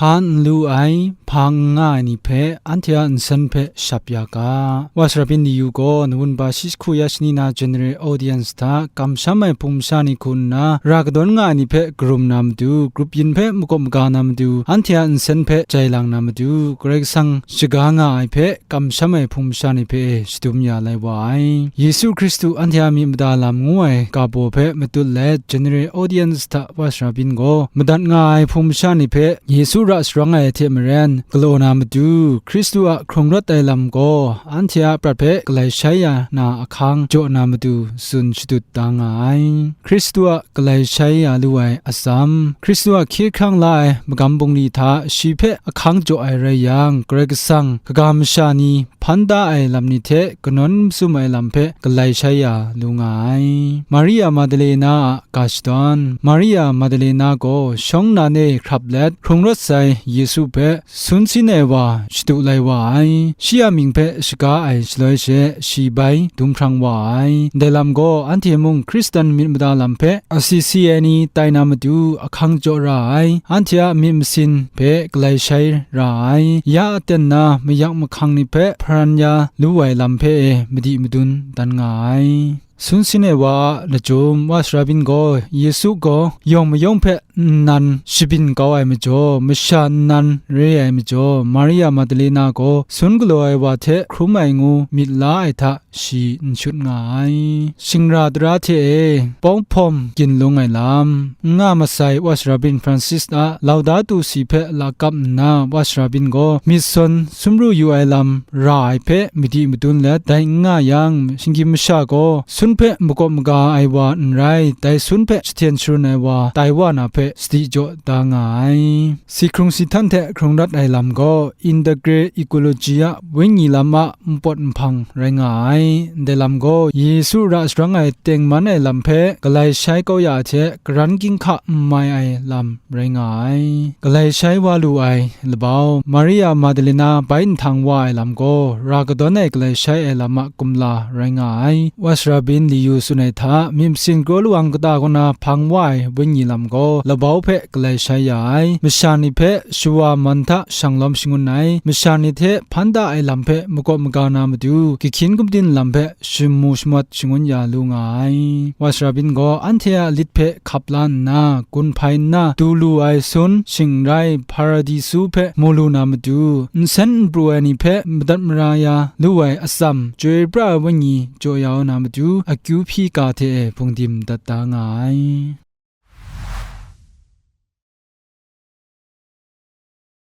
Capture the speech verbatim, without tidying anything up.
Hpa n lu ai, hpa n nga ai ni hpe, anhte a nsen hpe shap ya ga. Wa Sarabin Liyu gaw nawun ba shi jahku ya shani na general audience hta kamsham ai hpung masha ni hku nna, ra kadawn nga ai ni hpe karum na matu, grup yin hpe makawp maga na matu, anhte a nsen hpe jai lang na matu, Karai Kasang shaga nga ai hpe kamsham ai hpung masha ni hpe shadum ya lai wa ai. Yesu Hkristu anhte a myit mada lam ngu ai ga baw hpe matut let, general audience hta Wa Sarabin gaw madat nga ai hpung masha ni hpe Yesu ra sharang ai hte maren galaw na matu, Hkristu a hkrung rawt ai lam gaw anhte a prat hpe galai shai ya na ahkang jaw na matu tsun shadut da nga ai. Hkristu a galai shai ya lu ai atsam, Hkristu a hkye hkrang la ai magam bungli hta shi hpe ahkang jaw ai rai yang, Karai Kasang kaga masha ni hpan da ai lam ni hte kanawn masum ai lam hpe galai shai ya lu nga ai. Maria Magdalena a ga shadawn. Maria Magdalena gaw shawng nnan e hkrap let hkrung rawt sai Yesu hpe sun sin ai wa shadu lai wa ai. Shi a mying hpe shaga ai shaloi she shi bai dum hprang wa ai. Ndai lam gaw anhte mung Hkristan myit mada lam hpe asi si ai ni tai na matu ahkang jaw ra ai. Anhte a myit masin hpe galai shai ra ai. Ya aten na mayak mahkang ni hpe hparan ya lu ai lam hpe e madi madun dan nga ai. Sun sin ai wa a lachyum, Wa Sarabin gaw Yesu gaw yawng mayawng hpe nnan shabyin kau ai majaw, masha nnan re ai majaw, Maria Magdalena gaw sun galaw ai wa hte hkrum ai ngu myit la ai hta shi n shut nga ai. Shingra tara hte e pawng hpawm ginlung ai lam, n nga masai Wa Sarabin Francis a Laudato Si hpe lakap nna, Wa Sarabin gaw myit sawn sumru yu ai lam ra ai hpe madi madun let, dai n nga yang, shinggyim masha gaw sun hpe makawp maga ai wa n rai, dai sun hpe jahten sharun ai wa tai wa na hpe sadi jaw da nga ai. Si hkrung si htan hte hkrung rawt ai lam gaw Integral Ecology a Wenyi lam a npawt nhpang rai nga ai. Ndai lam gaw Yesu ra sharang ai tengman ai lam hpe galai shai kau ya ai hte karan ginhka n mai ai lam rai nga ai. Galai shai wa lu ai labau, Maria Magdalena bai nhtang wa ai lam gaw, ra kadawn ai galai shai ai lam a kumla rai nga ai. Wa Sarabin Liyu tsun ai hta, myit masin kraw lawang kata kaw na hpang wa ai Wenyi lam gaw, labau hpe galai shai ya ai. Masha ni hpe shawa man hta shanglawm shangun ai. Masha ni hte hpan da ai lam hpe makawp maga na matu, gahkyin gumdin lam hpe shamu shamawt shangun ya lu nga ai. Wa Sarabin gaw anhte a lit hpe hkap la nna, gun hpai nna du lu ai sun, shing n rai Hparadisu hpe mu lu na matu, nsen n pru ai ni hpe madat mara ya lu ai atsam, Chyoi pra ai Wenyi jaw ya na matu, akyu hpyi ga hte e hpungdim dat da nga ai.